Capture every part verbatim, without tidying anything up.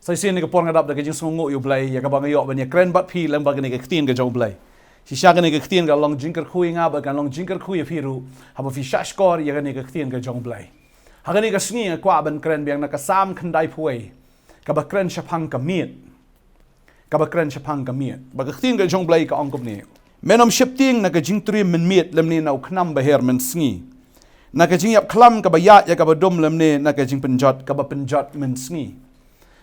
Sa shisien kane ka por nga dap da ka jingsngewnguh ïa U Blei ïa kaba nga ïoh ban ïakren bad phi lyngba kane ka ktien ka jong U Blei. Shisha kane ka ktien ka long jingkyrkhu ïa nga bad ka long jingkyrkhu ïa phi ruh haba phi shahshkor ïa kane ka ktien ka jong U Blei. Ha kane ka sngi nga kwah ban kren biang na ka Salm khyndaiphew wei, kaba kren shaphang ka miet. Kaba kren shaphang ka miet. Ba ka ktien ka jong U Blei ka ong kumne: Men ym sheptieng na ka jingtriem mynmiet lymne na u khnam baher mynsngi, na ka jingïap khlam kaba ïaid ïa kaba dum lymne na ka jingpynjot kaba pynjot mynsngi.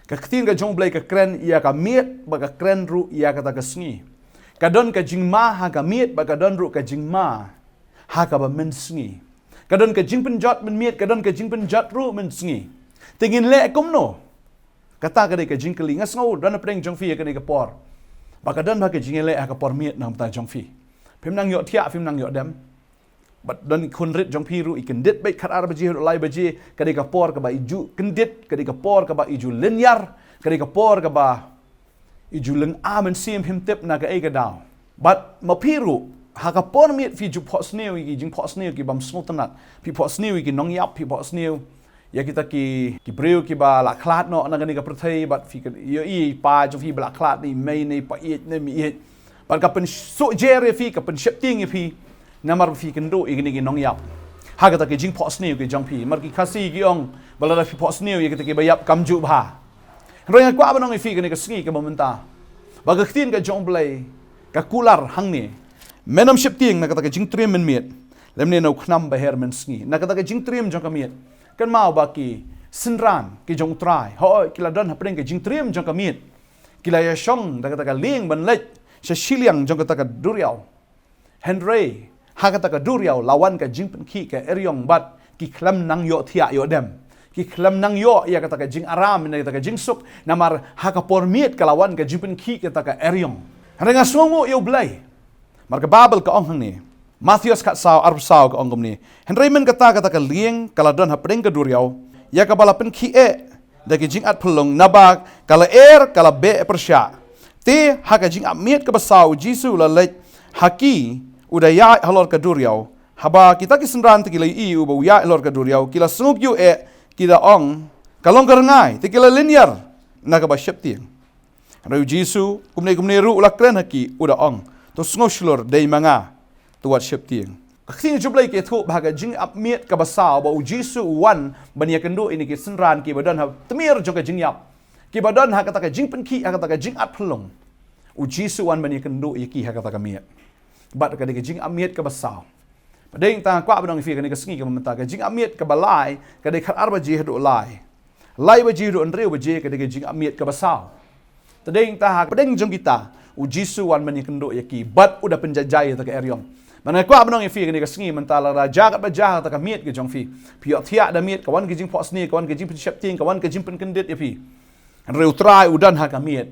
Ka ktien ka jong U Blei ka kren ïa ka miet bad ka kren ruh ïa kata ka sngi. Ka don ka jingma ha ka miet bad ka don ruh ka jingma ha kaba mynsngi. Ka don ka jingpynjot mynmiet, ka don ka jingpynjot ruh mynsngi. Te ngin leh kumno? Kata ka dei ka jingkylli. Nga sngew don hapdeng jong phi ïa kane ka por ba ka don ba ka jingïaleh ha ka por miet na ka bynta jong phi. Phim nang ïohthiah, phim nang ïoh dem. Bad don khun rit jong phi ruh i kyndit beit khatar baje haduh lai baje, ka dei ka por kaba i ju kyndit, ka dei ka por kaba i ju lynñiar, ka dei ka por kaba i ju lynga mynsiem, phim tip na kaei ka daw. Bad ma phi ruh ha ka por miet phi ju phohsniew ïa ki jingphohsniew ki bym sngewtynnat, phi phohsniew ïa ki nongïap, phi phohsniew ïa kita ki, ki briew kiba la khlad noh na kane ka pyrthei, bad phi ïohi i pa jong phi ba la khlad, ne i mei ne i pa ïeit ne i mei ïeit. Bad ka pynsuhjer ïa phi, ka pynsheptieng ïa phi, namar phi kynduh ïa kine ki nongïap. Ha kata ki jingphohsniew ki jong phi, namar ki Khasi ki ong ba lada phi phohsniew ïa kita kiba ïap kam ju bha. Hynrei nga kwah ban ong ïa phi kane ka sngi kaba mynta ba ka ktien ka jong U Blei ka kular hangne: Men ym sheptieng na kata ka jingtriem mynmiet lymne na u khnam baher mynsngi, na kata ka jingtriem jong ka miet. Kynmaw ba ki synran ki jong U Trai, hooid, ki la don hapdeng ka jingtriem jong ka miet. Ki la ïashong da kata ka lieng ban leit sha shiliang jong kata ka duriaw. Hynrei ha kata ka duriaw la wan ka jingpynkhih ka eriong bad ki khlem nang ïohthiah ïoh dem. Ki khlem nang ïoh ïa kata ka jingaram ne kata ka jingsuk, namar ha ka por miet ka la wan ka jingpynkhih kata ka eriong. Hynrei nga sngewnguh ïa U Blei. Namar ka Baibl ka ong hangne, Mathaios khatsaw arphew saw ka ong kumne: Hynrei mynta kata ka lieng ka la don hapdeng ka duriaw ïa kaba la pynkhih eh da ki jingat phyllung, naba ka lyer ka la beh pyrshah. Te ha ka jingap miet kaba saw U Jisu u la leit ha ki, u da ïaid halor ka duriaw. Haba kita ki synran te ki la ïohi uba u ïaid halor ka duriaw, ki la sngewkyiuh eh, ki da ong, Ka long ka rngai. Te ki la lynñiar na kaba sheptieng. Hynrei U Jisu kumne kumne ruh u la kren ha ki, u da ong, To sngew shlur, dei ma nga, to wat sheptieng. Ka ktien jong U Blei ka ïathuh ba ha ka jingap miet kaba saw ba U Jisu u wan ban ïakynduh ïa kine ki synran kiba don ha tmier jong ka jingïap, kiba don ha kata ka jingpynkhih, ha kata ka jingat phyllung. U Jisu u wan ban ïakynduh ïa ki ha kata ka miet. Bad ka dei ka jingap miet kaba saw. Te dei nangta nga kwah ban ong ïa phi kane ka sngi kaba mynta, ka jingap miet kaba lai ka dei khatar baje haduh lai. Lai baje haduh hynriew baje ka dei ka jingap miet kaba saw. Te dei nangta hapdeng jong kita U Jisu u wan ban ïakynduh ïa ki bad u da pynjaijai ïa kata ka eriong. Bad nga kwah ban ong ïa phi kane ka sngi mynta, lada jia katba jia kata ka miet ka jong phi, phi ïohthiah da miet, ka wan ka jingphohsniew, ka wan ka jingpynsheptieng, ka wan ka jingpynkyndit ïa phi. Hynrei U Trai u don ha ka miet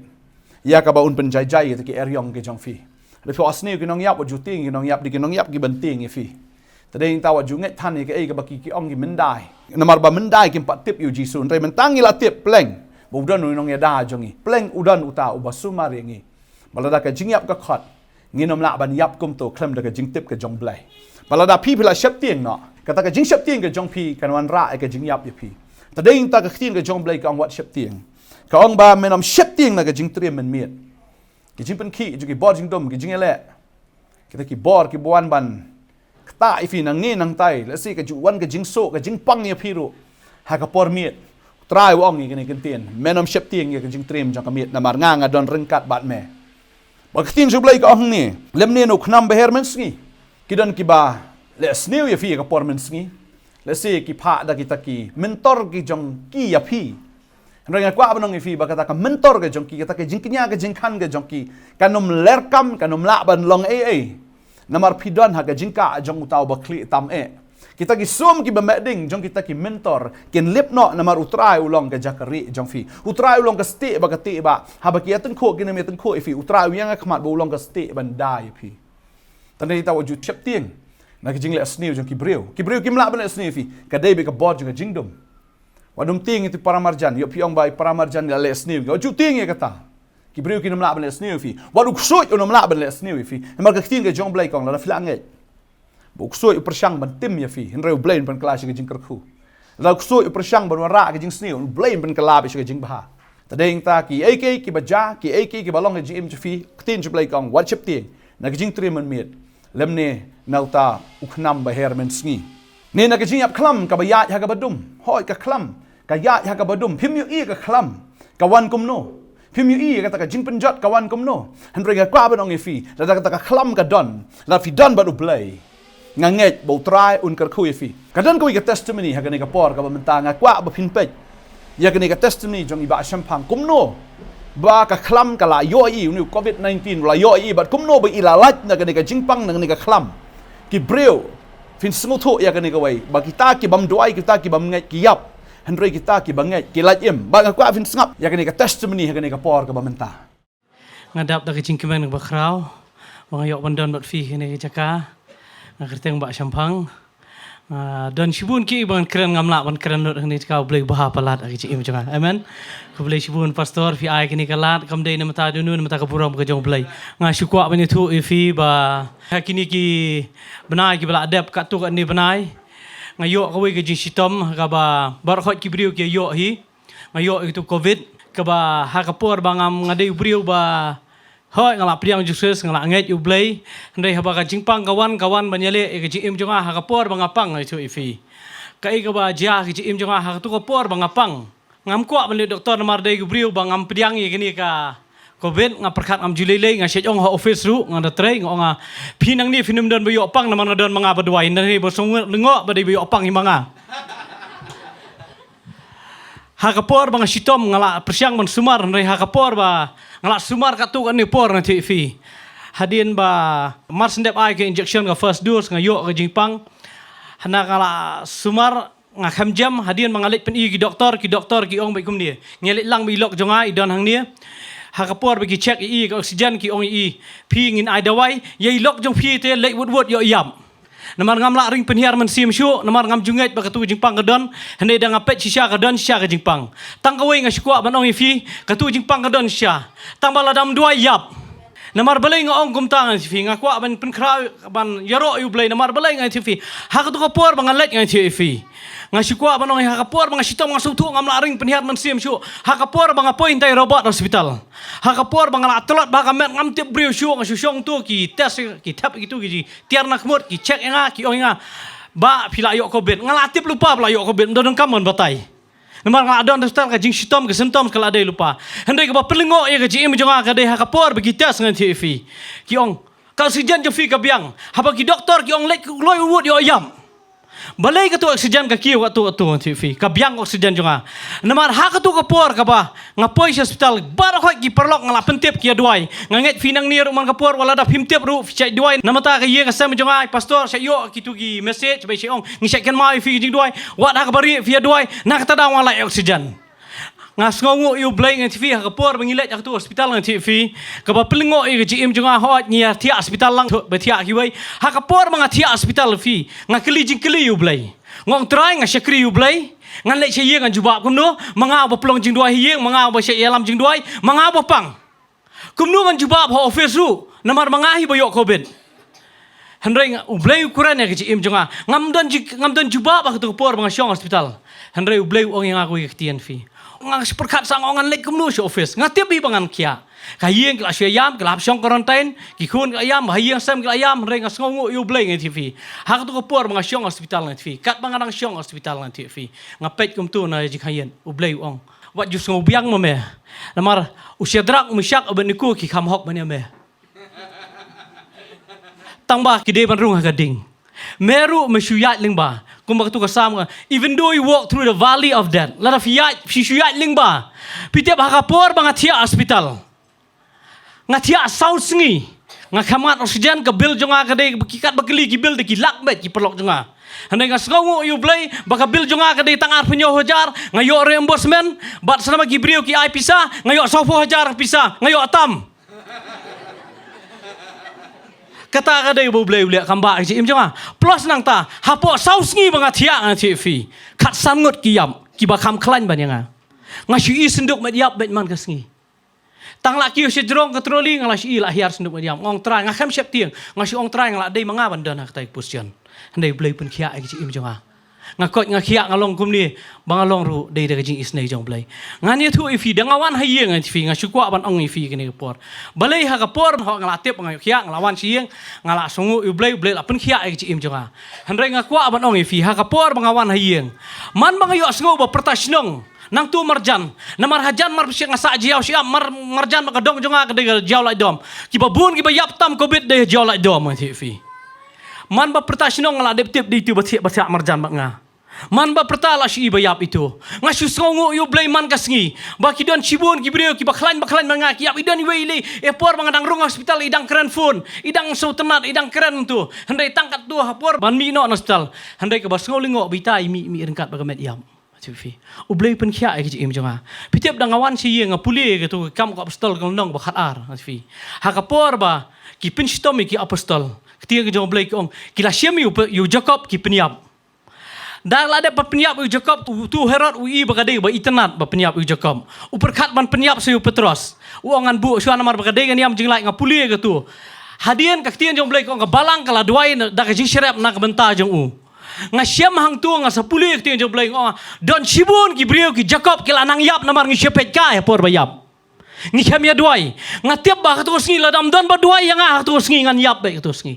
ïa kaba un pynjaijai ïa kata ka eriong ka jong phi. Lada phi phohsniew ki nongïap, wat ju tieng ki nongïap, dei ki nongïap kiban tieng ïa phi. Te dei nangta wat ju ngeit than ïa kaei kaba ki, ki ong ki myndai. Namar ba myndai kim pat tip ïa U Jisu, hynrei mynta ngi la tip pleng ba u don u nongïada jong ngi. Pleng u don uta uba sumar ïa ngi. Ba lada ka jingïap ka khot, ngin ym lah ban ïap kumto khlem da ka jingtip ka jong U Blei. Ba lada phi phi la sheptieng noh, kata ka jingsheptieng ka jong phi kan wanrah ïa ka jingïap ïa phi. Te dei nangta ka ktien ka jong U Blei ka ong wat sheptieng. Ka ong ba men ym sheptieng na ka jingtriem mynmiet. Ka jingpynkhih jong ki bor jingdum, ka jingïaleh, kita ki bor kiba wan ban ktah ïa phi nangne nangtai, lehse ka ju wan ka jingsuk, ka jingpang ïa phi ruh ha ka por miet. U Trai u ong ïa kane ka ktien, men ym sheptieng ïa ka jingtriem jong ka miet, namar nga, nga don ryngkat bad me. Bad ka ktien jong U Blei ka ong hangne, lymne na u khnam baher mynsngi. Ki don kiba leh sniew ïa phi ha ka por mynsngi. Lehse ki phah da kita ki mentor ki jong ki ïa phi. Hynrei nga kwah ban ong ïa phi ba kata ka mentor ka jong ki, kata ka jingkñia ka jingkhan ka jong ki, kan ym ler kam, kan ym lah ban long ei ei. Namar phi don ha ka jingkah jong uta uba khlieh tam eh. Kita ki sum kiba meh ding jong kita ki mentor kin lip noh, namar U Trai u long ka jaka rieh jong phi. U Trai u long ka stieh ba ka tieh ba haba ki ïatyngkhuh kin ym ïatyngkhuh ïa phi. U Trai u ïeng ha khmat ba u long ka stieh ban da ïa phi. Te dei nangta wat ju sheptieng na ka jingleh sniew jong ki briew. Ki briew kim lah ban leh sniew ïa phi. Ka dei beit ka bor jong ka jingdum. Wat dum tieng ïa uto u paramarjan, ïoh phi ong ba i paramarjan i la leh sniew ïa ngi. Wat ju tieng ïa kata. Ki briew kin ym lah ban leh sniew ïa phi. Wat u ksuid un ym lah ban leh sniew ïa phi. Namar ka ktien ka jong U Blei ka ong, lada phi la ngeit ba u ksuid u pyrshang ban tim ïa phi, hynrei U Blei un pynkylla sha ka jingkyrkhu. Lada u ksuid u pyrshang ban wanrah ka jingsniew, U Blei un pynkylla beit sha ka jingbha. Te dei nangta kiei kiei kiba jia, kiei kiei kiba long ka jingim jong phi, ka ktien jong U Blei ka ong wat sheptieng na ka jingtrei mynmiet lymne na uta u khnam ba her mynsngi, ne na ka jingïap khlam kaba ïaid ha kaba dum. Hooid, ka khlam ka ïaid ha kaba dum. Phim ïohi ka khlam ka wan kumno. Phim ïohi kata ka jingpynjot ka wan kumno. Hynrei nga kwah ban ong ïa phi, lada kata ka khlam ka don, lada phi don bad U Blei, nga ngeit ba U Trai un kyrkhu ïa phi. Ka don kawei ka testimony ha kane ka por kaba mynta, nga kwah ba phin peit ïa kane ka testimony jong i Bah Shemphang, kumno ba ka khlam ka la ïoh ïa i, une u covid nineteen u la ïoh ïa i, bad kumno ba i la lait na kane ka jingpang, na kane ka khlam. Ki briew, phin sngewthuh ïa kane kawei, ba kita ki bym duwai, kita ki bym ngeit ki ïap. Hynrei kita kiba ngeit ki lait im. Bad nga kwah phin sngap ïa kane ka testimony ha kane ka por kaba mynta. Nga dap da ka jingkmen kaba khraw ba nga ïoh ban don bad phi ha kane ka jaka. Nga kyrteng Bah Shemphang. Nga don shibun kiei ba ngan kren, ngam lah ban kren lut ha kane ka jaka. U Blei u bha palat ha ka jingim jong nga. Amen. Khublei shibun Pastor, phi ai kane ka lad, kam dei na bynta dunu, na bynta ka burom ka jong U Blei. Nga shu kwah ban ïathuh ïa phi ba ha kine ki bnai kiba la dep, katto katne bnai nga ïoh kawei ka jingshitom kaba baroh khoit ki briew ki ïoh hi. Nga ïoh ïa katu covid, kaba ha ka por ba ngam, nga dei u briew ba, hooid, nga la pdiang Jisu Khrist, nga la ngeit ïa U Blei. Hynrei haba ka jingpang ka wan, ka wan ban ïaleh ïa ka jingim jong nga ha ka por ba nga pang, nga ïathuh ïa phi. Kaei kaba jia ha ka jingim jong nga ha katu ka por ba nga pang? Ngam kwah ban leit doktor namar dei u briew ba ngam pdiang ïa kane ka covid, nga pyrkhat ngam ju lei lei, nga shait ong ha office ruh, nga da trei, nga ong, ah, phi nangne phin ym don ba ïoh pang namar nga don ma nga ba duwai, nangne ba sngewlyngngoh ba dei ba ïoh pang hi ma nga. Ha ka por ba nga shitom nga la pyrshang ban sumar, hynrei ha ka por ba nga la sumar katto katne por, nga ïathuh ïa phi, hadien ba mar shen dep ai ka injection ka first dose nga ïoh ka jingpang. Hana nga la sumar, nga khlem jem, hadien ba nga leit pyni ki doktor, ki doktor ki ong beit kumne, nga leit lang beit i lok jong nga i don hangne. Ha ka por ba ki check ïa i ka oxygen, ki ong ïa i, phi, ngin ai dawai ïa i lok jong phi te, leit wut wut, ïoh ïap. Namar ngam lah ring pynhiar mynsiem shuh, namar ngam ju ngeit ba katu ka jingpang ka don. Hynrei da nga peit shisha, ka don shisha ka jingpang. Tang kawei nga shu kwah ban ong ïa phi, katu ka jingpang ka don shisha. Tang ba lada ym duwai, ïap. Namar balei nga ong kumta, nga ïathuh ïa phi, nga kwah ban pynkhraw, ban ïaroh ïa U Blei, namar balei, nga ïathuh ïa phi, ha katu ka por ba nga leit, nga ïathuh ïa phi, nga shu kwah ban ong, ha ka por ba nga shitom, nga sngewthuh ngam lah ring pynhiar mynsiem shuh, ha ka por ba nga poi hangtai robot hospital, ha ka por ba nga la tlot bha ka met, ngam tip briew shuh, nga shu shong tu, ki test, ki thep, kitu ki tiar na khmut, ki check ïa nga, ki ong ïa nga, Bah, phi la ïoh covid. Nga la tip lypa ba la ïoh covid, ym don kam ban batai. Namar nga la don hospital, ka jingshitom, ka symptoms ka la dei lypa. Hynrei kaba pynlyngngoh ïa ka jingim jong nga ka dei ha ka por ba ki test, nga ïathuh ïa phi, ki ong ka oxygen jong phi ka biang. Haba ki doktor ki ong leit kloi wut, ïoh ïap. Balei katu oxygen ka kiew katto katto, nga ïathuh ïa phi, ka biang oxygen jong nga. Namar ha katu ka por kaba nga poi sha hospital, baroh khoit ki paralok nga la pyntip, ki ïa duwai. Nga ngeit phi nangne ruh man ka por, wat lada phim tip ruh phi shait duwai. Namar ta ka ïing ka sem jong nga, i pastor shait ïoh kitu ki message ba shait ong, ngi shait kynmaw ïa phi ka jingduwai. Wat ha kaba rieh phi ïa duwai, na kata daw nga la ïoh oxygen. Nga sngewnguh ïa U Blei, nga ïathuh ïa phi, ha ka por ba ngi leit ha katu hospital, nga ïathuh ïa phi, kaba pynlyngngoh ïa ka jingim jong nga, hooid, ngi ïa thiah hospital lang, ba thiah kiwei. Ha ka por ba nga thiah hospital, phi, nga kylli jingkylli ïa U Blei. Nga ong, Trai, nga shakri ïa U Blei, ngan leit sha ïing ngan jubab kumno? Ma nga uba pynlong jingduwai ha ïing, ma nga uba shait ïalam jingduwai, ma nga uba pang. Kumno ngan jubab ha office ruh, namar ma nga hi ba ïoh covid? Hynrei nga, U Blei u kren ïa ka jingim jong nga. Ngam don ji-, ngam don jubab ha katu ka por ba nga shong hospital. Hynrei U Blei u ong ïa nga kawei ka ktien, phi. Nga shu pyrkhat sa, nga ong ngan leit kumno sha office? Nga tip hi ba ngan khiah. Ka ïing ki la shu ïam, ki la hap shong quarantine, ki khun ki la ïam, ha ïing sem ki la ïam, hynrei nga sngewnguh ïa U Blei, nga ïathuh ïa phi. Ha katu ka por ba nga shong hospital, nga ïathuh ïa phi, katba nga dang shong hospital, nga ïathuh ïa phi, nga peit kumtu na jingkhang ïing, U Blei u ong, wat ju sngewbiang ma me. Namar u Shadrak, u Meshak, u Abednego ki kham hok ban ïa me. Tang ba ki dei ban rung ha ka ding. Me ruh me shu ïaid lyngba. Kumba katu ka Salm ka, even though you walk through the valley of death. Lada phi ïaid, phi shu ïaid lyngba. Phi tip ha ka por ba nga thiah hospital, nga thiah saw sngi. Nga kham ngat oxygen, ka bill jong nga ka dei, ki kat ba kylli ki bill da ki lak beit ki paralok jong nga. Hynrei nga sngewnguh ïa U Blei ba ka bill jong nga ka dei tang arphew hynñiew hajar, nga ïoh reimbursement, bad sa namar ki briew ki ai pisa, nga ïoh sawphew hajar pisa, nga ïoh tam. Kata ka dei ba U Blei u leh kam bah ha ka jingim jong nga. Plus nangta, hapoh saw sngi ba nga thiah, nga ïathuh ïa phi, khatsan ngut ki ïap, kiba kham khlaiñ ban ïa nga. Nga shu i synduk met ïap beit man ka sngi. Tang la kiew sha jrong ka trolley, nga la shu i la hiar synduk met ïap. Nga ong, Trai, nga khlem sheptieng. Nga shu ong, Trai, nga la dei ma nga ban don ha katai ka position. Hynrei U Blei u pynkhiah ïa ka jingim jong nga. Nga koit nga khiah nga long kumne, ba nga long ruh dei da ka jingisynei jong U Blei. Ngan ïathuh ïa phi, da nga wan ha ïing, nga ïathuh ïa phi, nga shu kwah ban ong ïa phi kane ka por. Balei ha ka por hok nga la tip, nga khiah, nga la wan sha ïing, nga la sngewnguh ïa U Blei, U Blei la pynkhiah ïa ka jingim jong nga. Hynrei nga kwah ban ong ïa phi, ha ka por ba nga wan ha ïing, man ba nga ïohsngew ba pyrta shnong, nangta marjan. Namar hajan mar pyrshah nga sah jia u shyiap, mar, marjan bad ka dong jong nga ka dei ka jia u laitdom. Kiba bun kiba ïap tam covid dei jia u laitdom, nga ïathuh ïa phi. Man ba pyrta shnong nga la dep tip dei tu ba thiah, ba thiah marjan bad nga. Man ba pyrta la shu i ba ïap itu. Nga shu sngewnguh ïa U Blei man ka sngi. Ba ki don shibun ki briew kiba khlaiñ ba khlaiñ bad nga ki ïap, i don iwei i lei. E por ba nga dang rung hospital i dang kren phone, i dang sngewtynnat, i dang kren tu. Hynrei tang katto ha por ban mih noh na hospital, hynrei kaba sngew lyngngoh ba ita i mih, mih ryngkat bad ka met ïap. Ïathuh ïa phi, U Blei pynkhiah ïa ka jingim jong nga. Phi tip da nga wan sha ïing nga pule ïa katu ka Kam ki Apostol ka lynnong ba khatar, ïathuh ïa phi. Ha ka por ba ki pynshitom ïa ki apostol, ka ktien ka jong U Blei ka ong, ki la shim ïa u, ïa u Jakob ki pynïap. Da la dep ba pynïap ïa u Jakob, utu u Herod u i ba ka dei ba itynnat ba pynïap ïa u Jakob. U pyrkhat ban pynïap sa ïa u Petros. U ong ngan buh shuwa namar ba ka dei ka niam jinglait, nga pule ïa katu. Hadien ka ktien jong U Blei ka ong ka balang ka la duwai na, da ka jingshrep na ka bynta jong u. Nga shem hangtu nga sa pule ïa ka ktien jong U Blei, nga ong, don shibun ki briew ki Jakob ki la nang ïap namar ngi shu peit kai ha por ba ïap. Ngi shem ïa duwai. Nga tip ba ha katu ka sngi lada ym don ba duwai ïa nga ha katu ka sngi ngan ïap beit ha katu ka sngi.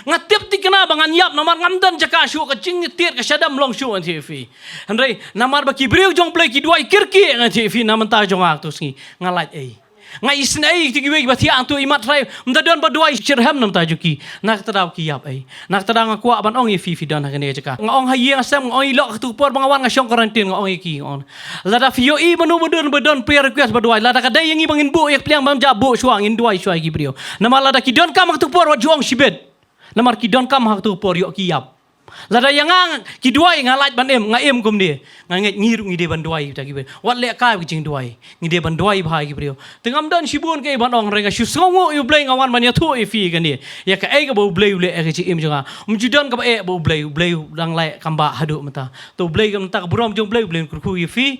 Nga tip thikna ba ngan ïap namar ngam don jaka shuh, ka jingtied ka shadem long shuh, nga ïathuh ïa phi. Hynrei namar ba ki briew jong U Blei ki duwai kyrkieh, nga ïathuh ïa phi, na bynta jong nga ha katu ka sngi nga lait ei? Nga isynei ïa kiwei kiba thiah hangtu, imat trai, ym da don ba duwai shitrhem na bynta jong ki. Na kata daw ki ïap ei? Na kata daw nga kwah ban ong ïa phi, phi don ha kane ka jaka. Nga ong ha ïing ha sem, nga ong ïa lok, ha katu ka por ba nga wan nga shong quarantine, nga ong ïa ki, nga ong, lada phi ïohi mano ba don, ba don prayer request ba duwai, lada ka dei ïa ngi ba ngin buh ïa ka pliang bam ja, buh shuwa, ngin duwai shuwa ïa ki briew. Namar lada ki donkam ha katu ka por wat ju ong shibit. Namar ki donkam ha katu ka por ïoh ki ïap. Lada ïa nga ki duwai nga lait ban im, nga im kumne. Nga ngeit ngi ruh ngi dei ban duwai ïa kita ki briew. Wat leh kai ki jingduwai. Ngi dei ban duwai bha ïa ki briew. Te ngam don shibun kaei ban ong, hynrei nga shu sngewnguh ïa U Blei, nga wan ban ïathuh ïa phi kane. Ïa kaei kaba U Blei u leh ïa ka jingim jong nga. Ym ju don kaba eh ba U Blei, U Blei u dang leh kam ba haduh mynta. Te U Blei, ka mynta ka burom jong U Blei, U Blei un kyrkhu ïa phi.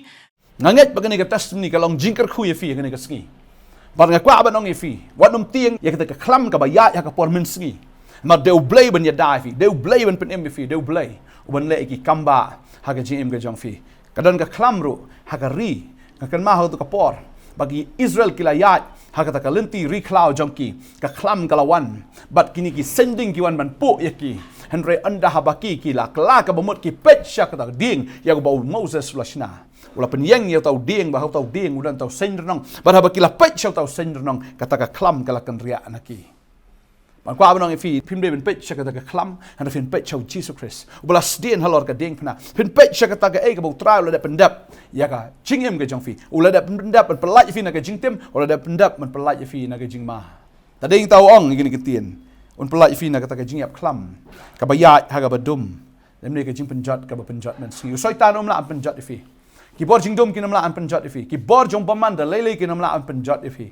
Nga ngeit ba kane ka testimony ka long jingkyrkhu ïa phi ha kane ka sngi. Bad nga kwah ban ong ïa phi, wat nym tieng ïa kata ka khlam kaba ïaid ha ka por mynsngi. Namar dei U Blei ban ïada ïa phi, dei U Blei ban pynim ïa phi, dei U Blei uban leh ïa ki kam ba ha ka jingim ka jong phi. Ka don ka khlam ruh ha ka ri, nga kynmaw ha kata ka por ba ki Israel ki la ïaid ha kata ka lynti ri khlaw jong ki, ka khlam ka la wan bad kine ki seng dieng ki wan ban puh ïa ki. Hynrei ynda haba ki, ki la kylla kaba mut ki peit sha kata ka dieng ïa kaba u Moses u la shna. U la pynïeng ïa uta u dieng, ba ha uta u dieng u don uta u seng rnong. Bad haba ki la peit sha uta u seng rnong, kata ka khlam ka la kynriah na ki. Ban kwah ban ong ïa phi, phim dei ban peit sha kata ka khlam, hynrei phin peit sha u Jisu Khrist uba la sdien halor ka diengphna. Phin peit sha kata kaei kaba U Trai u la dep pyndep ïa ka jingim ka jong phi. U la dep pyndep ban pyllait ïa phi na ka jingtim, u la dep pyndep ban pyllait ïa phi na ka jingma. Te dei ïa kata u ong ïa kane ka ktien, un pyllait ïa phi na kata ka jingïap khlam kaba ïaid ha kaba dum, lymne ka jingpynjot kaba pynjot mynsngi. U Soitan um lah ban pynjot ïa phi. Ki bor jingdum kin ym lah ban pynjot ïa phi. Ki bor jong bymman da lei lei kin ym lah ban pynjot ïa phi.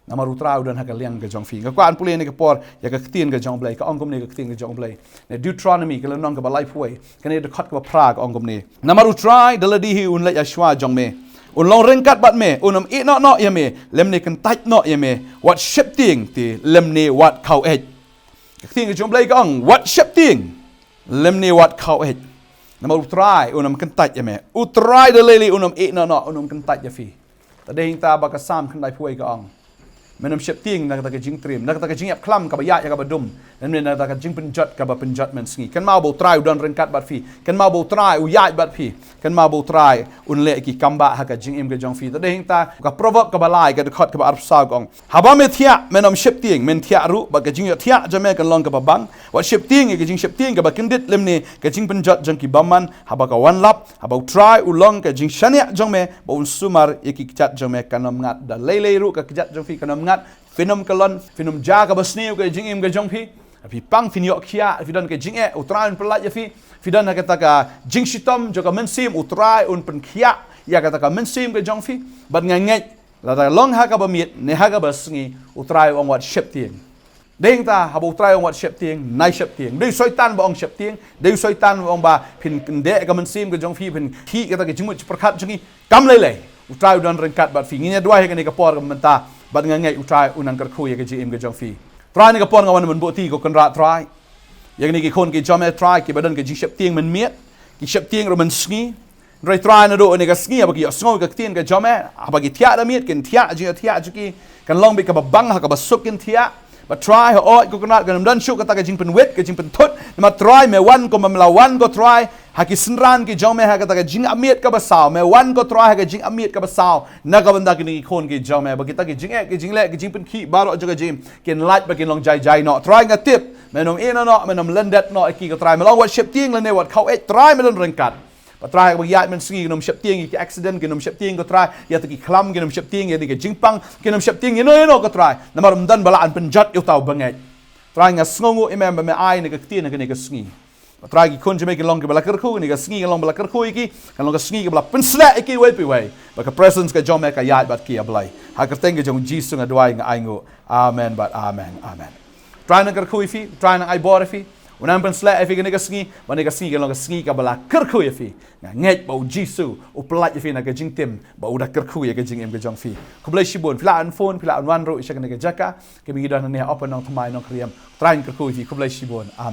Namar U Trai u don ha ka liang ka jong phi. Nga kwah ban pule ha kane ka por ïa ka ktien ka jong U Blei, ka ong kumne ka ktien ka jong U Blei. Na Deuteronomy ka lynnong kaba laiphew wei, kane ka dkhot kaba phra ka ong kumne: Namar U Trai da lade hi un leit ha shuwa jong me, un long ryngkat bad me, un ym ïeh noh noh ïa me, lymne kyntait noh ïa me, wat sheptieng te lymne wat khaw eit. Ka ktien ka jong U Blei ka ong, wat sheptieng lymne wat khaw eit. Namar U Trai un ym kyntait ïa me. U Trai da lei lei un ym ïeh noh noh, un ym kyntait ïa phi. Te dei hangta ba ka Salm khyndaiphew wei ka ong, men ym sheptieng na kata ka jingtriem, na kata ka jingïap khlam kaba ïaid ha kaba dum, lymne na kata ka jingpynjot kaba pynjot mynsngi. Kynmaw ba U Trai u don ryngkat bad phi. Kynmaw ba U Trai u ïaid bad phi. Kynmaw ba U Trai un leh ïa ki kam ba ha ka jingim ka jong phi. Te dei hangta ka Proverb kaba lai, ka dkhot kaba arphew saw ka ong, haba me thiah men ym sheptieng, men thiah ruh bad ka jingïohthiah jong me kan long kaba bang. Wat sheptieng ïa ka jingsheptieng kaba kyndit lymne ka jingpynjot jong ki bymman, haba ka wan lap, haba U Trai u long ka jingshaniah jong me, ba un sumar ïa ki kjat jong me kan ym ngat. Da lei lei ruh ka kjat jong phi kan ym ngat. Phin ym kyllon, phin ym jia kaba sniew ka jingim ka jong phi. Phi pang, phin ïoh khiah, phi don ka jingeh, U Trai un pyllait ïa phi. Phi don ha kata ka jingshitom jong ka mynsiem, U Trai un pynkhiah ïa kata ka mynsiem ka jong phi. Bad nga ngeit lada long ha kaba miet ne ha kaba sngi, U Trai u ong wat sheptieng. Dei hangta haba U Trai u ong wat sheptieng, nai sheptieng. Dei u Soitan ba ong sheptieng, dei u Soitan ba ong ba phin kyndeh ka mynsiem ka jong phi, phin khih kata ka jingmut jingpyrkhat jong ngi. Kam lei lei. U Trai u don ryngkat bad phi. Ngin ïa duwai ha kane ka por kaba mynta bad nga ngeit U Trai un nang kyrkhu ïa ka jingim ka jong phi. Trai, ha kane ka por nga wan ban buh kti ko Kynrad Trai ïa kine ki khun ki jong me Trai, kiba don ka jingsheptieng mynmiet, Ki sheptieng ruh mynsngi. Hynrei Trai, naduh kane ka sngi haba ki ïohsngew ïa ka ktien ka jong me, haba ki thiah da miet, kin thiah, jingthiah jong ki kan long beit kaba bang ha kaba suk kin thiah. Bad Trai, hooid ko Kynrad, kan ym don shuh kata ka jingpynwit, ka jingpynthut. Namar Trai, me wan kumba me la wan ko Trai ha ki synran ki jong me ha kata ka jingap miet kaba saw. Me wan ko Trai ha ka jingap miet kaba saw na ka bynta kine ki khun ki jong me, ba kita ki jingeh, ki jingleh, ki jingpynkhih baroh jong ka jingim kin lait bad kin long jai jai noh. Trai, nga tip men ym ïehnoh noh, men ym lyndet noh ïa ki ko Trai. Me la ong wat sheptieng lane wat khaw-eit, Trai, me don ryngkat. Bad Trai, haba ïaid mynsngi, kin ym sheptieng ïa ki accident, kin ym sheptieng ko Trai ïa kita ki khlam, kin ym sheptieng ïa kine ki jingpang, kin ym sheptieng ïano ïano ko Trai. Namar ym don ba lah ban pynjot ïa uta u bangeit. Trai, nga sngewnguh ïa me ba me ai kane ka ktien ha kane ka sngi. Bad Trai, ki khun jong me kin long kiba la kyrkhu, kane ka sngi kan long ba la kyrkhu ïa ki, kan long ka sngi kaba la pynsleh ïa kiwei pa iwei. Bad ka presence ka jong me ka ïaid bad ki, A Blei. Ha ka kyrteng ka jong U Jisu nga duwai, nga ainguh. Amen bad amen. Amen. Trai nang kyrkhu ïa phi, Trai nang ai bor ïa phi. U nang pynsleh ïa phi kane ka sngi, ba kane ka sngi kan long ka sngi kaba la kyrkhu ïa phi. Nga ngeit ba U Jisu u pyllait ïa phi na ka jingtim, ba u da kyrkhu ïa ka jingim ka jong phi. Khublei shibun. Phi lah ban phone, phi lah ban wan ruh sha kane ka jaka. Ki ba ngi don hangne ha Upper Nongthymmai, Nongkrem. Trai un kyrkhu ïa phi. Khublei shibun. Amen.